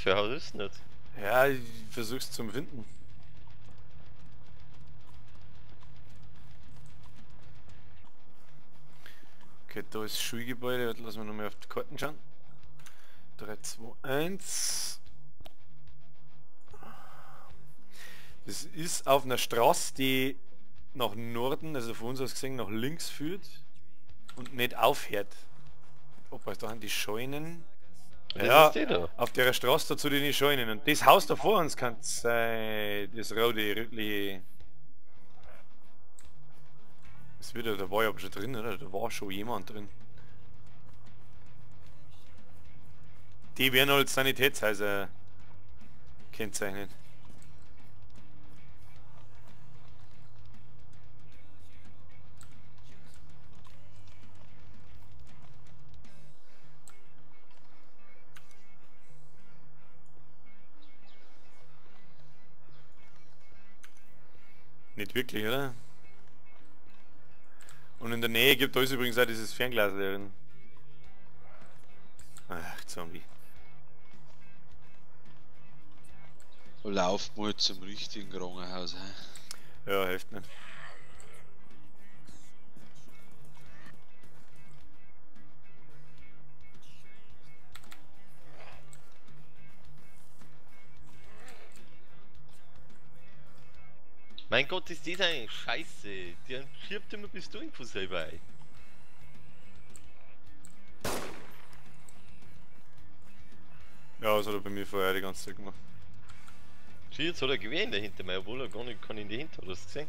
für ein Haus ist denn das? Ja, ich versuch's zum Finden. Okay, da ist Schulgebäude, warte, lass mal nochmal auf die Karten schauen. 3, 2, 1. Das ist auf einer Straße, die nach Norden, also von uns aus gesehen nach links führt und nicht aufhört. Opa, da haben die Scheunen. Das Ja, ist die da. auf der Straße dazu die Scheunen. Und das Haus da vor uns kann sein, das rote, rötliche. Das wird ja, da war ja aber schon drin, oder? Da war schon jemand drin. Die werden als Sanitätshäuser kennzeichnet. Nicht wirklich, oder? Und in der Nähe gibt es übrigens auch dieses Fernglas drin. Ach, Zombie. Lauf mal zum richtigen Krankenhaus, hä? Ja, hilft nicht. Mein Gott, ist das eigentlich scheiße. Der schiebt immer bis du irgendwo selber ein. Ja, das hat er bei mir vorher die ganze Zeit gemacht. Schau, jetzt hat er Gewehr dahinter mir, obwohl er gar nicht kann in die Hinter, hast du das gesehen?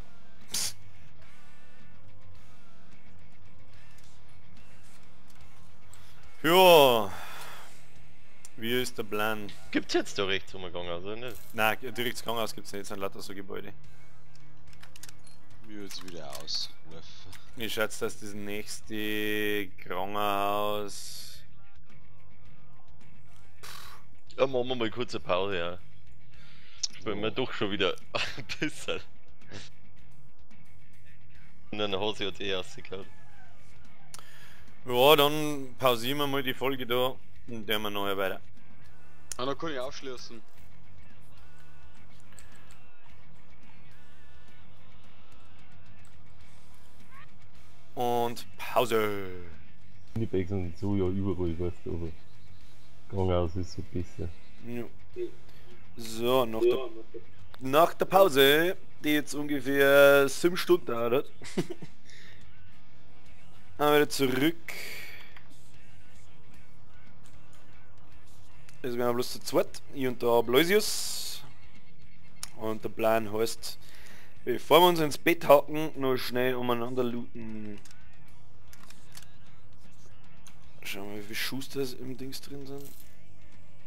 Ja. Wie ist der Plan? Gibt's jetzt da rechts umgegangen, also nicht? Nein, direkt das Krankenhaus gibt's nicht, es sind lauter so Gebäude. Mir wird's wieder ausgeworfen. Ich schätze, dass das nächste Krankenhaus... Ja, machen wir mal kurz eine Pause, ja. Spielen wir doch schon wieder ein bisschen. Und dann hat sie jetzt eh rausgehauen. Ja, dann pausieren wir mal die Folge da und dann wir nachher weiter. Ah, dann kann ich aufschließen. Und Pause. Die Bags sind so ja überall, weißt du, aber Krankenhaus ist so besser. Ja. So, nach der Pause, die jetzt ungefähr 7 Stunden dauert hat, dann wieder zurück. Jetzt wären wir bloß zu zweit, ich und der Abloisius. Und der Plan heißt, bevor wir uns ins Bett hacken, noch schnell umeinander looten. Schauen wir mal, wie viele Schuss das im Dings drin sind.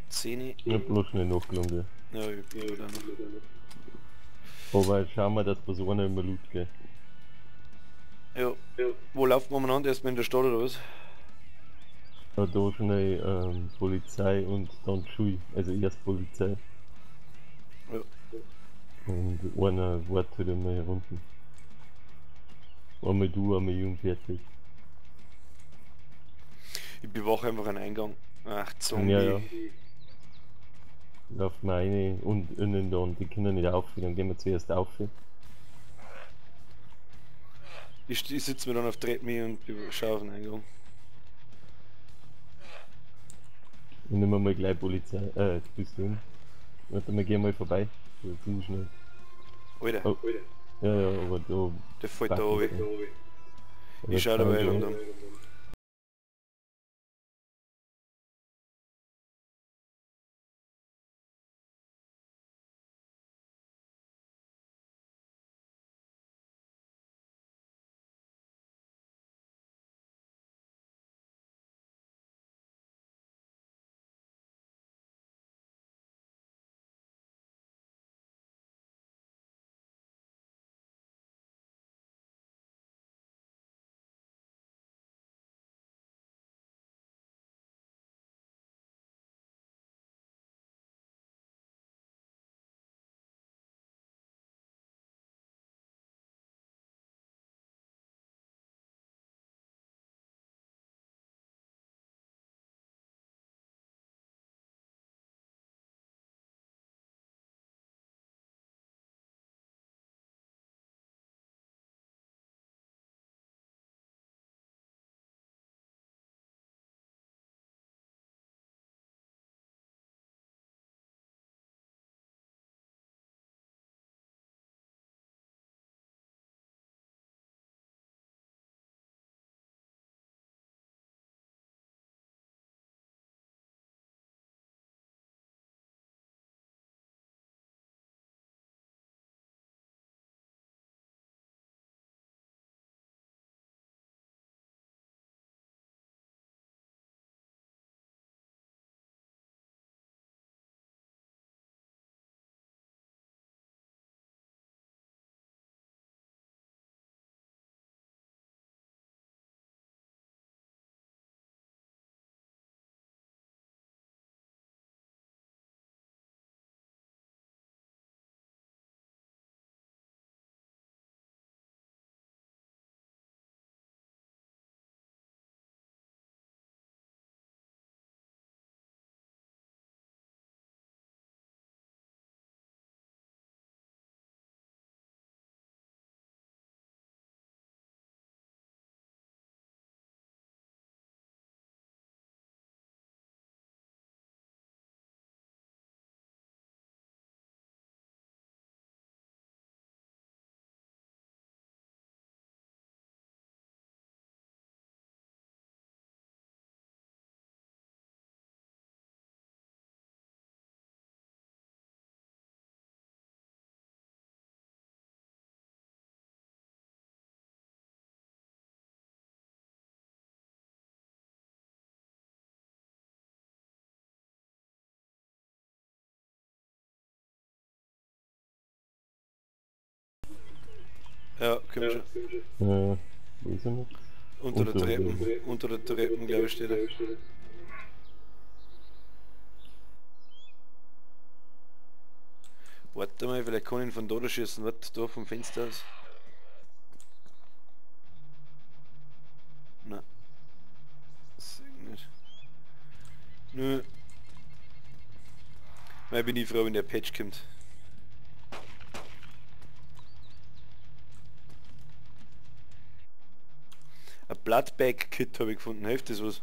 10. Ich hab bloß schnell nachgeladen, gell. Ja, ich bin da noch. Aber schauen wir, dass wir so einer immer loot, gell. Ja. Wo laufen wir umeinander? Erstmal in der Stadt oder was? Ja, da schnell Polizei und dann Schule, also erst Polizei. Ja. Und einer wartet halt immer hier unten. Einmal du, einmal ich und fertig. Ich bewache einfach einen Eingang. Ach, Zombie. Ja, ja. Lauft mal rein und innen da und die Kinder nicht auf, dann gehen wir zuerst auf. Ich sitze mir dann auf Treppe und schaue auf den Eingang. Ich nehme mal gleich Polizei, bist du hin. Warte mal, geh mal vorbei. So, ziemlich schnell. Alter. Oh. Ja, ja, aber da Der fällt da pack runter. ich nicht. Ich schau dabei runter. Ja, komm schon. Ja, wo ist er noch? Unter der Unter der Treppe. Unter der Treppe, glaube ich, steht er. Warte mal, vielleicht kann ich ihn von da schießen. Warte, da vom Fenster aus. Nein. Das ich nicht. Nö. Mal bin ich froh, wenn der Patch kommt. Ein Bloodbag-Kit habe ich gefunden. Hilft das was?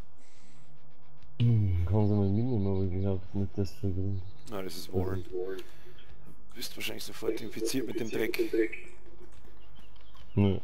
Hm, kann sie mal mitnehmen, aber ich glaube nicht, dass das bringt. Nein, das ist Warren. Du bist wahrscheinlich sofort infiziert mit dem Dreck. Nö.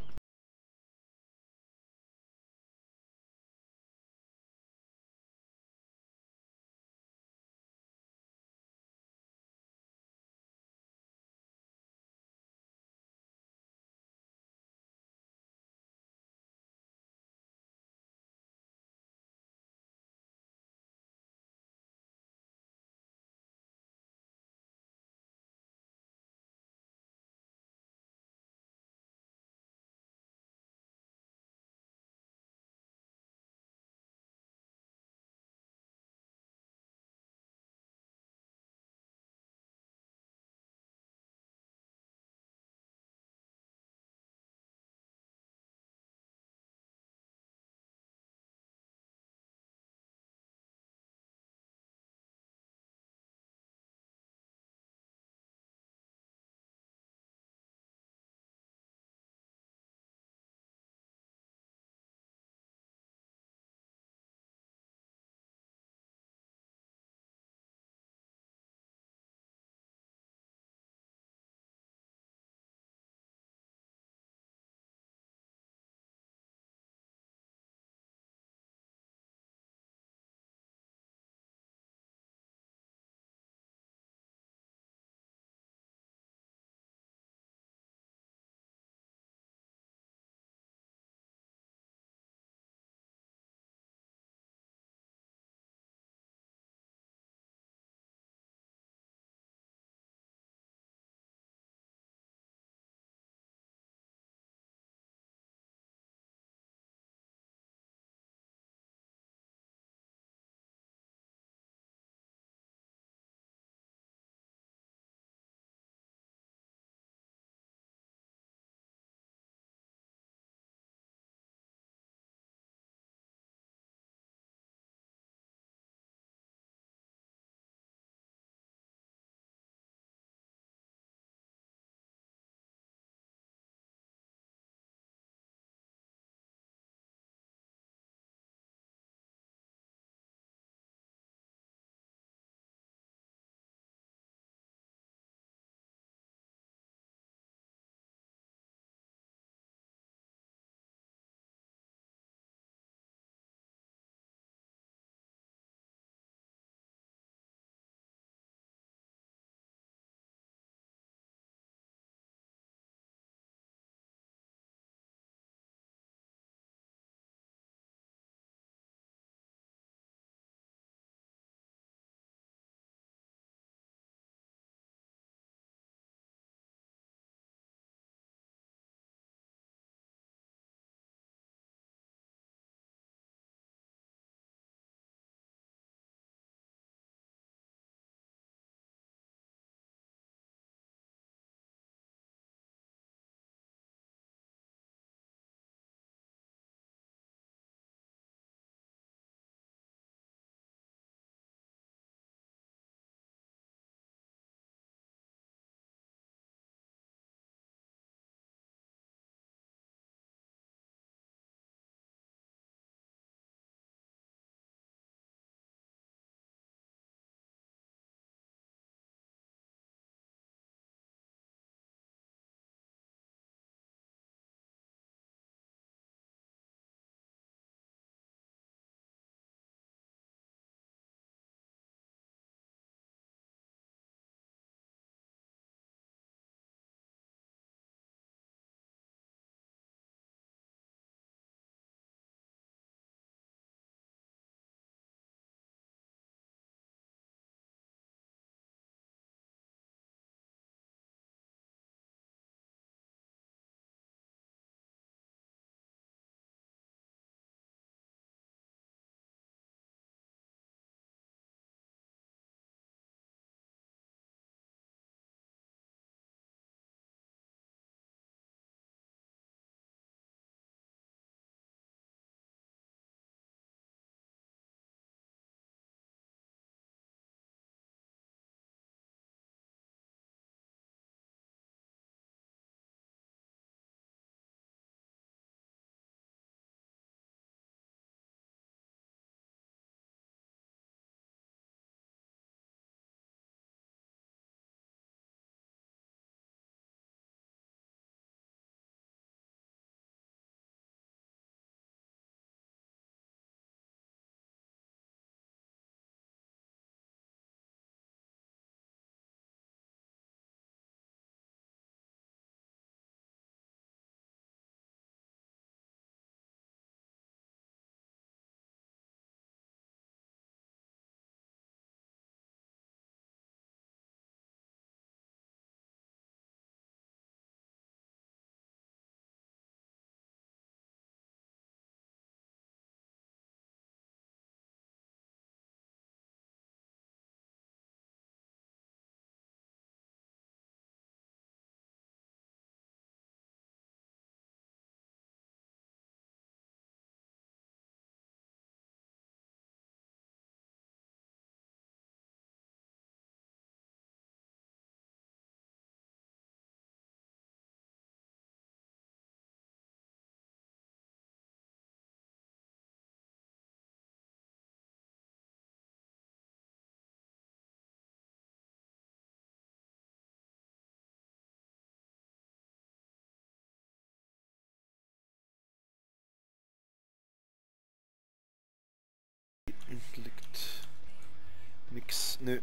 Nö.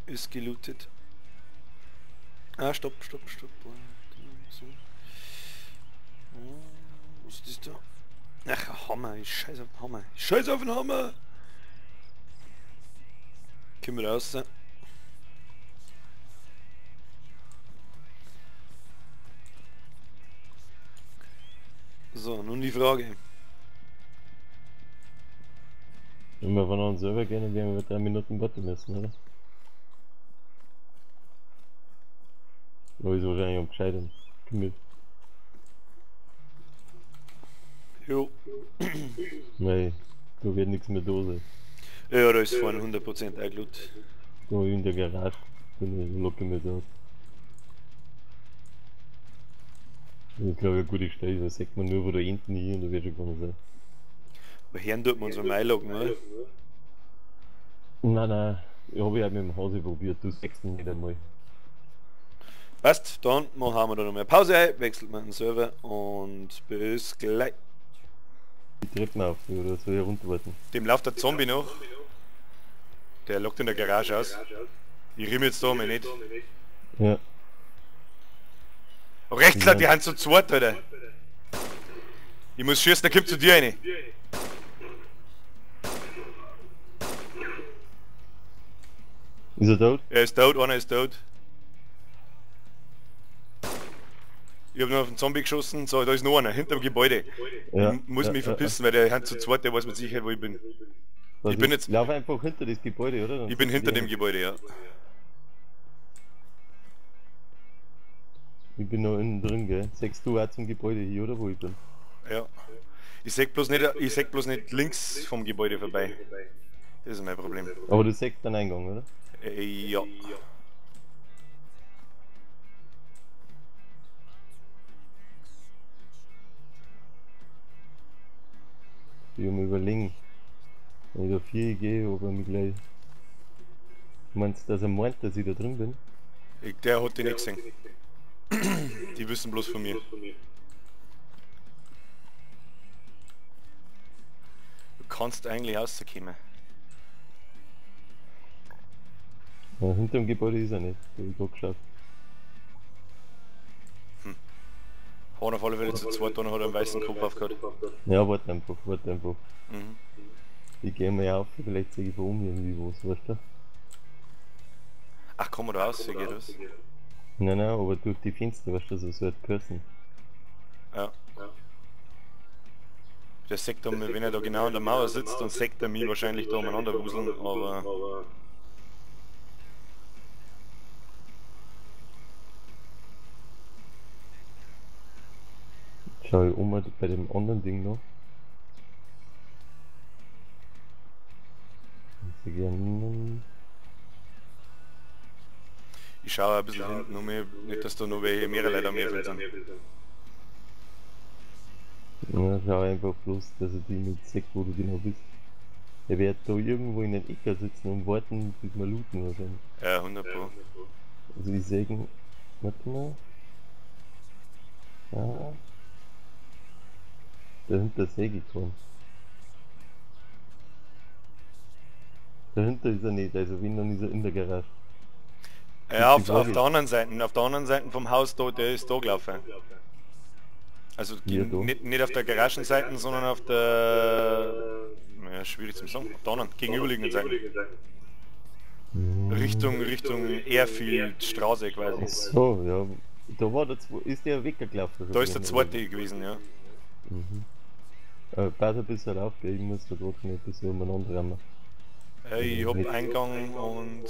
Ist gelootet. Ah, stopp, stopp, stopp. So. Was ist das da? Ach, ein Hammer. Ich scheiß auf den Hammer. Ich scheiß auf den Hammer! Können wir raus. So, nun die Frage. Wenn wir von uns selber gehen, dann werden wir 3 Minuten warten müssen, oder? Aber ist wahrscheinlich am gescheitern. Komm mit. Jo. Nein, da wird nichts mehr da sein. Ja, da ist vorne 100% eingelutet. Da in der Garage bin ich locker mit aus. Das ist, glaube ich, eine gute Stelle, da sieht man nur, wo da hinten hier und da wird schon gekommen sein. Aber Herren tut man uns am einloggen, oder? Nein, nein, ich habe ja mit dem Hause probiert, du siehst ihn nicht einmal. Passt, dann machen wir da noch mehr Pause ein, wechselt man den Server und bis gleich. Die Treppen auf, oder soll ich runterwarten? Dem läuft der Zombie noch. Der lockt in der Garage aus. Ich rimm jetzt da mal nicht. Ja. Oh, rechts, ja. Die haben zu zweit, Alter. Ich muss schießen, der kommt zu dir rein. Ist er tot? Er ist tot, einer ist tot. Ich hab nur auf den Zombie geschossen, so, da ist noch einer, hinterm Gebäude. Ja, ich muss ja, mich verpissen, weil der hat zu zweit, der weiß mit Sicherheit, wo ich bin. Was ich bin jetzt... Lauf einfach hinter das Gebäude, oder? Dann Ich bin hinter dem Gebäude, ja. Ich bin noch innen drin, gell? Sechst du auch zum Gebäude hier, oder wo ich bin? Ja. Ich seh bloß nicht links vom Gebäude vorbei. Das ist mein Problem. Aber du siehst den Eingang, oder? Ja. Ich muss mir überlegen, wenn ich da 4 gehe, ob er mich gleich... Meinst du, dass er meint, dass ich da drin bin? Der hat den nicht gesehen. Die wissen bloß von mir. Du kannst eigentlich rauskommen. Ja, hinter dem Gebäude ist er nicht, der hab ich gerade geschafft. Hm. Hat auf alle Fälle zu zweit, dann hat er einen weißen Kopf aufgehört. Ja, warte einfach, warte einfach. Mhm. Ich geh mal auf, vielleicht sehe ich von oben irgendwie was, weißt du? Ach, komm mal da raus, wie geht das? Nein, nein, aber durch die Fenster, weißt du, so hat geheißen. Ja. Der sagt dann, wenn er da genau an der Mauer sitzt, dann sagt er mich wahrscheinlich da umeinander wuseln, aber... Schau ich um bei dem anderen Ding noch. Ich schaue ein bisschen hinten um mich, nicht dass da noch welche mehrere Leute am Airfield sind. Ja, schau einfach bloß, dass er die nicht sieht, wo du genau bist. Er wird da irgendwo in den Ecker sitzen und warten, bis wir looten wahrscheinlich. Ja, 100 Pro. Also ich sehe, warte mal. Ja. Dahinter sehe ich keinen. Dahinter ist er nicht, also wenn, dann ist er in der Garage. Ja, auf der anderen Seite, auf der anderen Seite vom Haus da, der ist da gelaufen. Also Ja, da. nicht auf der Garagenseite, sondern auf der... Ja, schwierig zum sagen, auf der anderen, gegenüberliegenden Seite. Richtung Airfield Straße quasi. Ach so, ja. Da war der ist der weggelaufen. Da ist der zweite gewesen, ja. Mhm. Pass ein bisschen auf, gell? Ich muss da gerade ein bisschen umeinander rammen. Ich hab Eingang und...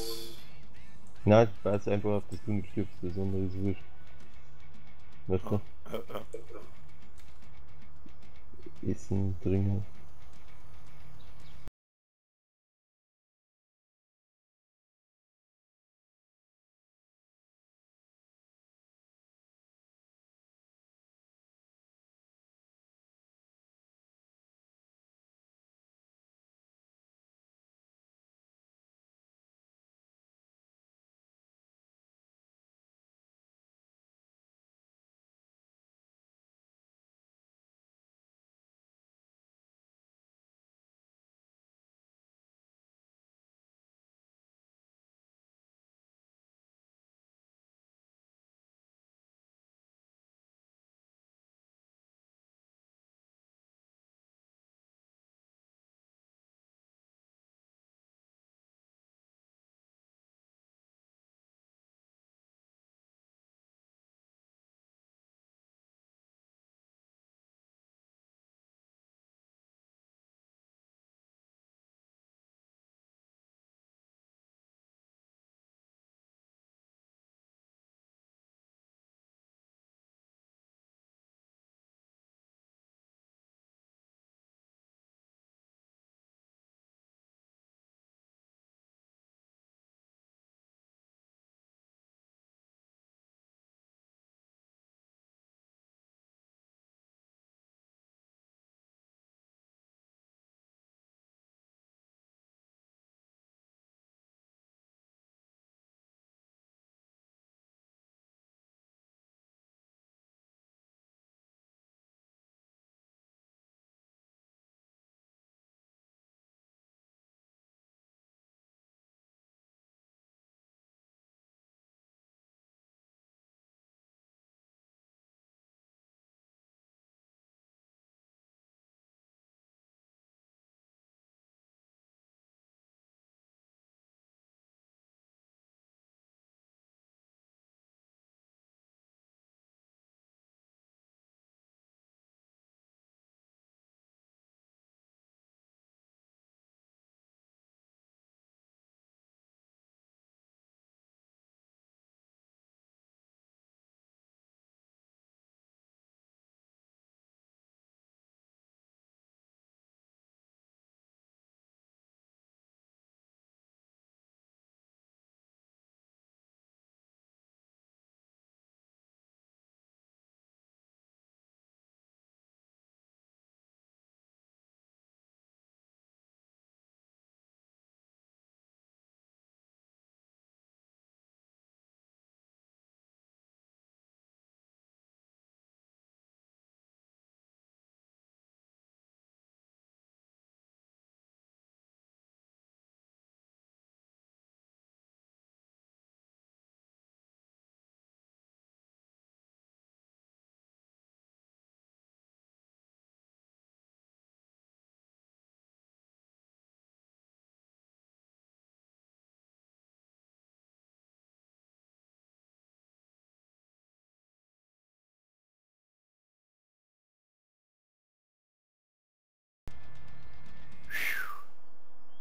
Nein, pass einfach auf, dass du nicht stirbst, das andere ist wurscht. Weißt du? Ja, ja. Essen, trinken.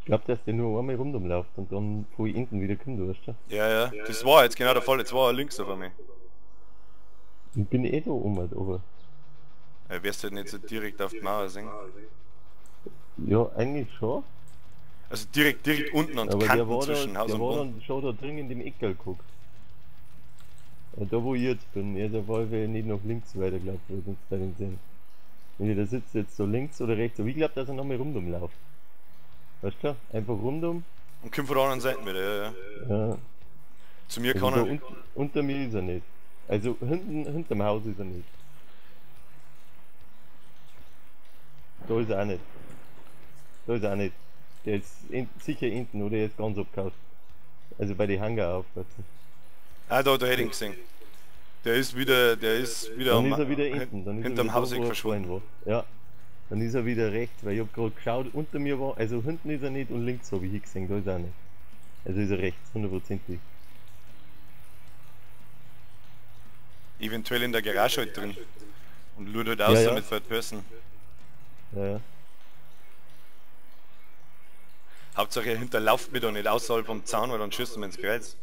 Ich glaube, dass der nur einmal rundum läuft und dann von hinten wieder kommt, weißt du? Ja, ja, das war jetzt genau der Fall, jetzt war er links auf einmal. Ich bin eh da oben, aber... Ja, wirst du halt nicht so direkt auf die Mauer sehen. Ja, eigentlich schon. Also direkt unten an der Kanten zwischen Haus der und war Boden. dann schon da drin in dem Eckerl geguckt. Da wo ich jetzt bin, er ist auf alle Fälle nicht nach links weiter gelaufen, weil sonst da den sehen. Wenn ich da sitzt jetzt so links oder rechts, aber ich glaube, dass er nochmal rundum läuft. Weißt du? Einfach rundum. Und kommt von der anderen Seite wieder, ja, ja. Ja. Zu mir Also kann er. Unter mir ist er nicht. Also hinten, hinterm Haus ist er nicht. Da ist er auch nicht. Da ist er auch nicht. Der ist sicher hinten oder er ist ganz abgehauen. Also bei den Hangar aufpassen. Ah, da hätte ich ihn gesehen. Der ist wieder dann ist er wieder hinten. Dann ist hinterm er Haus wieder da, verschwunden. War. Ja. Dann ist er wieder rechts, weil ich hab gerade geschaut, unter mir war, also hinten ist er nicht und links habe ich gesehen, da ist er auch nicht. Also ist er rechts, hundertprozentig. Eventuell in der Garage halt drin. Und lurt halt aus ja, ja. mit Third Person. Ja, ja. Hauptsache er hinterlauft mich da nicht außerhalb vom Zaun, weil dann schießt er ins Kreuz.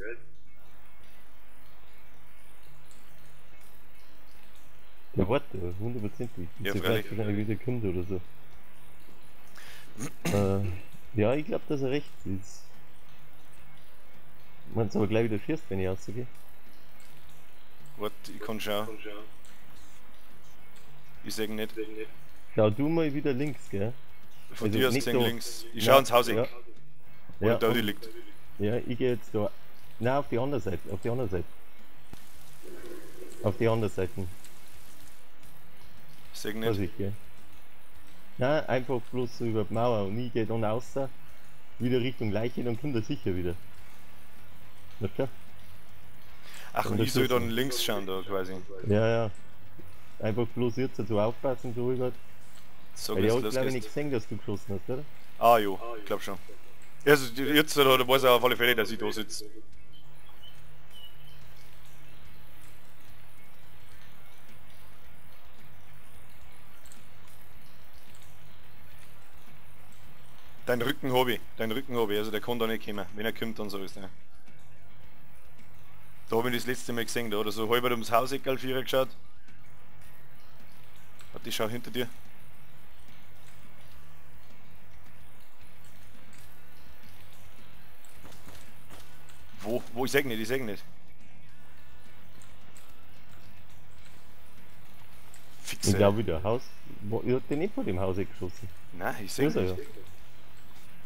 Der wartet, hundertprozentig. Ja, vielleicht wahrscheinlich wieder kommt oder so. Ja, ich glaube, dass er rechts ist. Meinst du aber gleich wieder schießt, wenn ich rausgehe? Warte, ich kann schauen. Ich seh nicht. Schau du mal wieder links, gell? Von also dir aus gesehen links. Ich schau ins Haus, ja. Wo ja, der Dodi liegt. Ja, ich gehe jetzt da. Nein, auf die andere Seite, auf die andere Seite. Auf die andere Seite. Ich seh nicht. Vorsicht, gell? Nein, einfach bloß so über die Mauer und ich gehe dann raus, wieder Richtung Leiche, dann kommt er sicher wieder. Weißt du? Ach, und ich soll dann links schauen da quasi. Ja, ja. Einfach bloß jetzt so aufpassen, so rüber. So, weil ich hab glaube ich nicht gesehen, dass du geschossen hast, oder? Ah jo, ich glaub schon. Also jetzt da weiß er auf alle Fälle, dass ich da sitze. Dein Rücken hab ich, dein Rücken hab ich, also der kann da nicht kommen. Wenn er kommt, dann so ist er. Da hab ich das letzte Mal gesehen, da oder so halb ums Haus egal vierer geschaut. Warte, ich schau hinter dir. Wo? Wo? Ich seh nicht, ich seh nicht. Fixe. Ich glaube wieder Haus. Wo, ich hab den nicht vor dem Haus geschossen. Nein, ich seh nicht. Ja.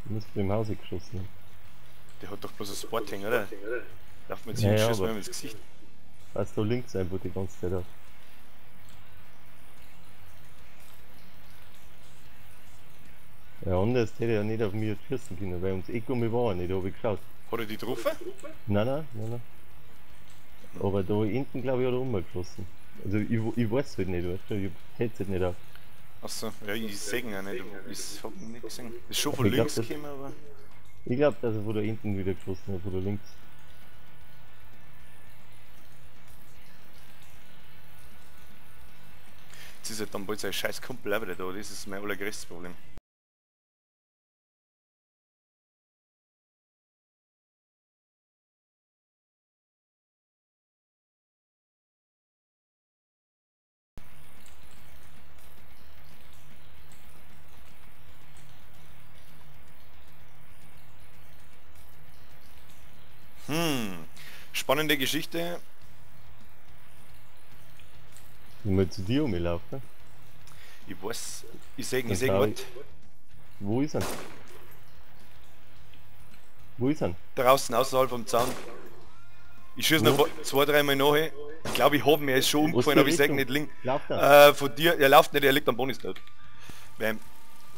Du musst vor dem Haus geschossen haben. Der hat doch bloß ein Sporting, oder? Darf man jetzt ja, hier ja, schießen wir ins Gesicht. Weißt du, links einfach die ganze Zeit auf. Ja, anders hätte er ja nicht auf mich schießen können, weil ums Eck um mich war er nicht, da hab ich geschaut. Hat er die getroffen? Nein, nein, nein, nein. Aber da hinten, glaube ich, hat er umgeschossen. Also ich weiß halt nicht, weißt du, ich hätte halt nicht auf. Achso, ja, ich seh ihn ja nicht, ich hab ihn nicht gesehen. Ist schon von links gekommen, aber... Ich glaube, dass er von da hinten wieder geschossen hat, von da links. Jetzt ist halt dann bald sein scheiß Kumpel auch wieder da, das ist mein allergrößtes Problem. Spannende Geschichte. Ich mal zu dir umlaufen. Ich weiß, ich seh nicht. Wo ist er? Wo ist er? Draußen, außerhalb vom Zaun. Ich schieße noch zwei, dreimal nach. Ich glaube, ich hab ihn, er ist schon umgefallen, aber ich seh nicht links. Lauft er? Von dir, er läuft nicht, er liegt am Boden, ist Bam.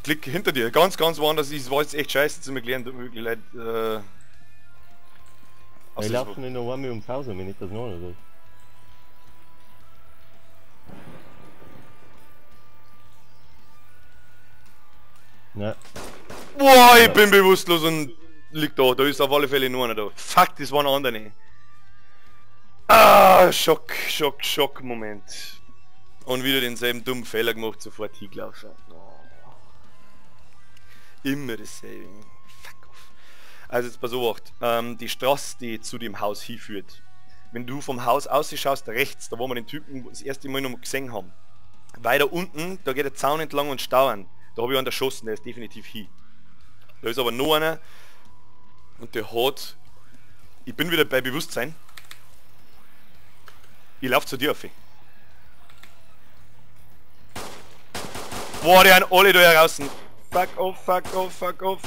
Klick hinter dir, ganz, ganz woanders. Ich war jetzt echt scheiße zu erklären, tut mir wirklich leid. Ich laufe nicht noch einmal ums Haus, wenn ich das noch nicht. Nein. Boah, ich bin bewusstlos und lieg da. Da ist auf alle Fälle nur einer da. Fuck, das war ein anderer. Ah, Schock, Schock, Schock, Moment. Und wieder denselben dummen Fehler gemacht, sofort hingelaufen. Oh. Immer dasselbe. Fuck. Also jetzt pass auf, die Straße, die zu dem Haus hinführt. Wenn du vom Haus ausschaust, rechts, da wo wir den Typen das erste Mal noch gesehen haben. Weiter unten, da geht der Zaun entlang und Stauern. Da habe ich einen erschossen, der ist definitiv hin. Da ist aber noch einer und der hat... Ich bin wieder bei Bewusstsein. Ich lauf zu dir auf. Boah, die sind alle da draußen. Fuck off, fuck off, fuck off.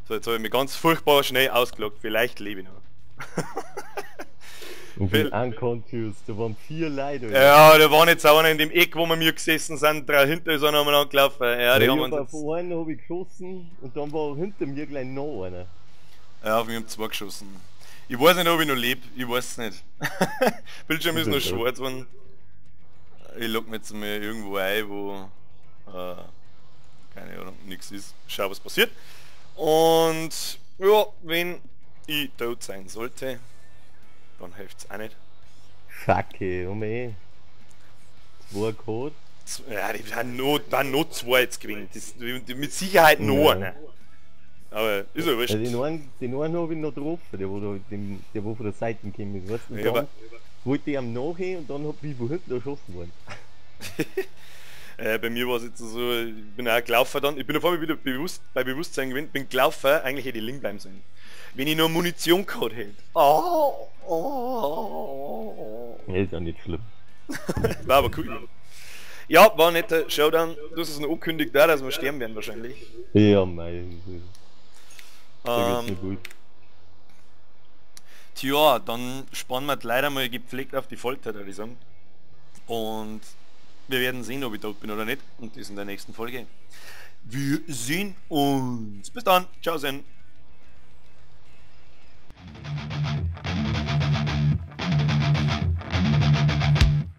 So, jetzt habe ich mich ganz furchtbar schnell ausgelockt. Vielleicht lebe ich noch. Und bin unconscious, da waren 4 Leute. Oder? Ja, da waren jetzt auch einer in dem Eck, wo wir mir gesessen sind, 3 hinter uns haben wir angelaufen. Ja, die ja, haben uns jetzt... Auf einen habe ich geschossen und dann war hinter mir gleich noch einer. Ja, auf mich haben 2 geschossen. Ich weiß nicht, ob ich noch lebe, ich weiß es nicht. Bildschirm ist noch schwarz geworden. Ich log mich jetzt mal irgendwo ein, wo keine Ahnung, nichts ist. Schau, was passiert. Und ja, wenn ich tot sein sollte, dann hilft's auch nicht. Fuck, ey, um eh. 2 Code. Ja, die haben noch 2 jetzt gewinnt. Das, die, mit Sicherheit noch einer. Aber ist ja wurscht. Ja, den einen habe ich noch getroffen, der wo von der Seite gekommen ist, weißt du? Ja, aber wollte ich am nachher und dann hab ich von hinten erschossen worden. Bei mir war es jetzt so, ich bin auch gelaufen dann, ich bin auf einmal wieder bewusst, bei Bewusstsein gewesen, bin gelaufen, eigentlich hätte ich liegen bleiben sollen. Wenn ich nur Munition gehabt hätte. Oh, oh, oh. Ja, ist ja nicht schlimm. War aber cool. Ja, war ein netter Showdown. Du hast es noch angekündigt, da, dass wir sterben werden wahrscheinlich. Ja, mei. Da geht's mir gut. Tja, dann spannen wir leider mal gepflegt auf die Folter, würde ich sagen. Und wir werden sehen, ob ich tot bin oder nicht. Und das in der nächsten Folge. Wir sehen uns. Bis dann. Ciao, Sen.